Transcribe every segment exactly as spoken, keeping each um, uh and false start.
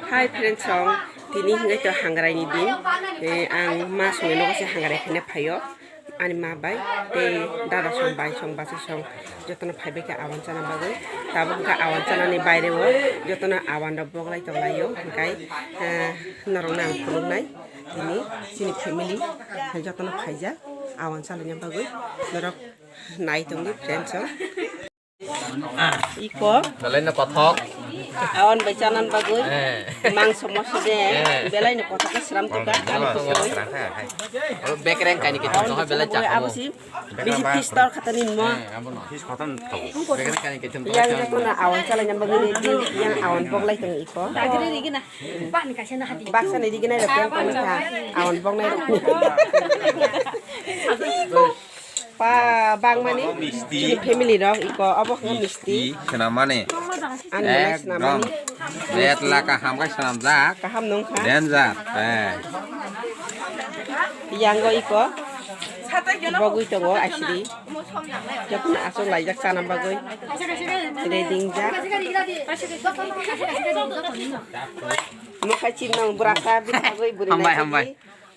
Hi friends song, tini hingai to hangrai ni din. Eh, ang ma songni nogo se hangrai khaina phaio. Ani ma bai tei dada song, bai song, bachai song jotono phaibai kha awan chana bagwi. Tabuk kha awan chana ni baire o jotono awan rok boglai tonglaio. Hingai, eh, norok no ang khulumnai. Tini chini family jotono phaijak awan chalaina bagwi. Norok nai tongdi friends song. Iko. Belai no kothok. Awan bai chanan bagwi. Eh. Mangso moso de. Eh. Belai no kothok ke sram tuka. Mangso moso sram tuka, hai. Oro bekreng kaini ke awan tong bai belai chanan bagwi chakamo. Abo si bisi fish tor khatani mo. Eh, abo no. Fish khatan thok. Bekreng kaini ke tong. Yang joto na awan chalai nang bagwi ni yang awan boglai tong iko. Baksa ni rigi na rok yang tong kha. Awan bognai rok. Pa bangmani Misti. Chini family rok iko obo khe misti. Misti, senamani. Ani belai ekdom senamani. Bet laka hamkai senamjak. Kaham nungkha. Danger. Eh. Yango iko. Bogwi tongo asiri. Jotono aswk laijak chana bagwi. Ready wngjak. Mwkhai chimnang burasa bithagwi bwrwi hambai, naithagwi hambai.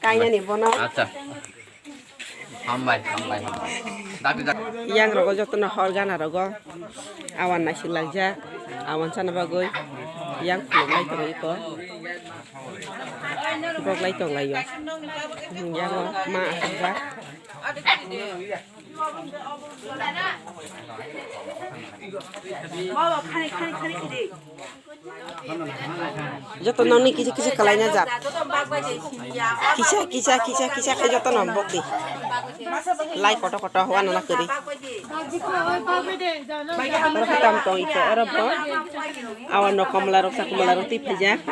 Kainani bono. Acha. Hambai, hambai, hambai. Dakti, dakti. Yang rogo jotono hor gana rogo. Awan naisik laijak. Awan chana bagwi. Yang khuluk lai tongo iko. Bok lai tong laio. Yang o ma asajak. Joto nokni kisa kisa kalaina jak. Kisa, kisa, kisa, kisa khe joto no bokdi. Lai koto koto hwa nana kwrwi. Oro khe tam tong iko, oro bo. Awan no komla rok, sa komla rok twi phaijak.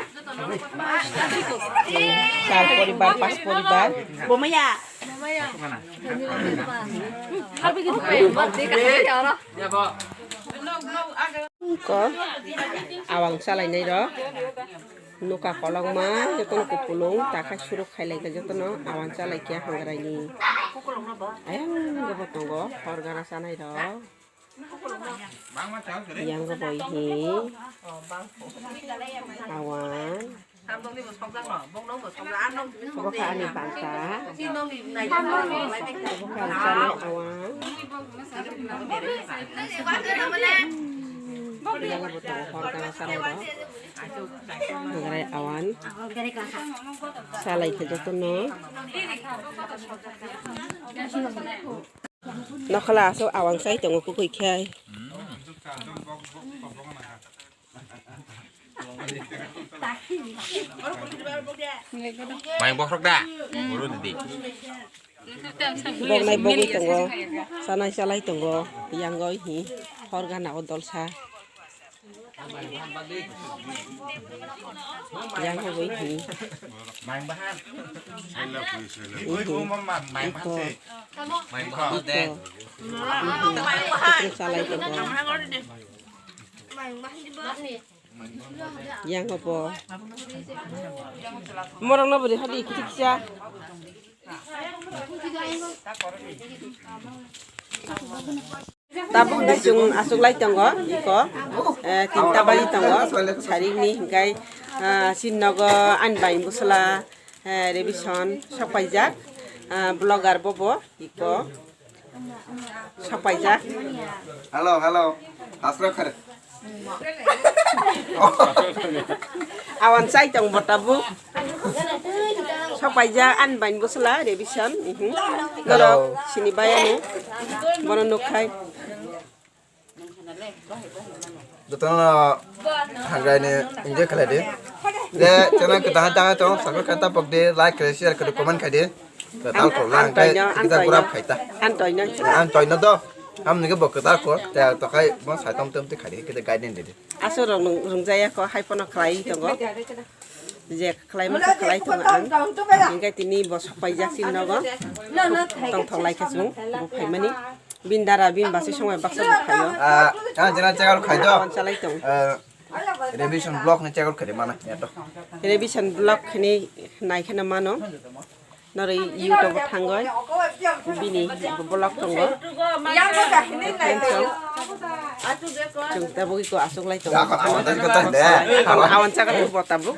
Char poribar, pas poribar. Bomaya. Ko awang chalainai rok nuka kolokma jotono kupulung takhai suruk khailai khe jotono awang chalaikhe hangrai ni ayang bo tongo hor gana chanai rok. Yang bo hi awang. Obo kha ani banta. Obo kha ang chana awang. Yang bo tongo hor gana chanai rok. Hangrai awan. Salai khe jotono. Nokhala aswk awang chai tongo kwkwi khe. Mai bohrok da? Boro didi. Boknai bogwi tongo, chanai chalai tongo, yang o hi hor gana o dolsa. Yang o hi. Ihi. Iko. Iko. Ihi. Iko chalai tongo. Yang o bo. Morok no bwrwi hadi kisa kisa. Tabuk bising aswk lai tongo, iko, eh, tinta bai tongo, sarik ni hinkai, ah, sin nogo ani bai bwsla, eh, revision sok paijak, ah, vlogger bobo, iko, sok paijak. Hello, hello. Asra khare. Awan chai tong bo tabuk. Sok paijak ani bai bwsla revision. Mhm. Hello. Norok sini bai ano. Bono nuk khai. Jotono hangrai ni enjoy khlai di. Je channel kwtal tang tong subscribe khe tapok di, like khlai, share khlai, comment khai di. Kwtal kho lang khe kita gurap khai ta. An toino. An toino do. Am nige bo kwtal kho ta to khai bo sai tom tom ti khai di, kita guide di. Aswk rok nung-, rungjaya kho, hai phano khlai tongo. Je khlai ma khe khlai tongo ang. Hingke tini bo sok paijak sin nogo. Tong thok lai khe chwng bo phaimani. Bin dara bin basi songbai baksa bo phaio. Ah, ah, jena check out khai do. Awan chalai tong. Eh, revision block ni check out khai di mana, ya to. Revision block khini nai kheno mano. Noroi YouTube o thangoi bini vlog tongo. Friends rok, Chwng tabuk iko aswk lai tongo. Awan chakha tubo tabuk.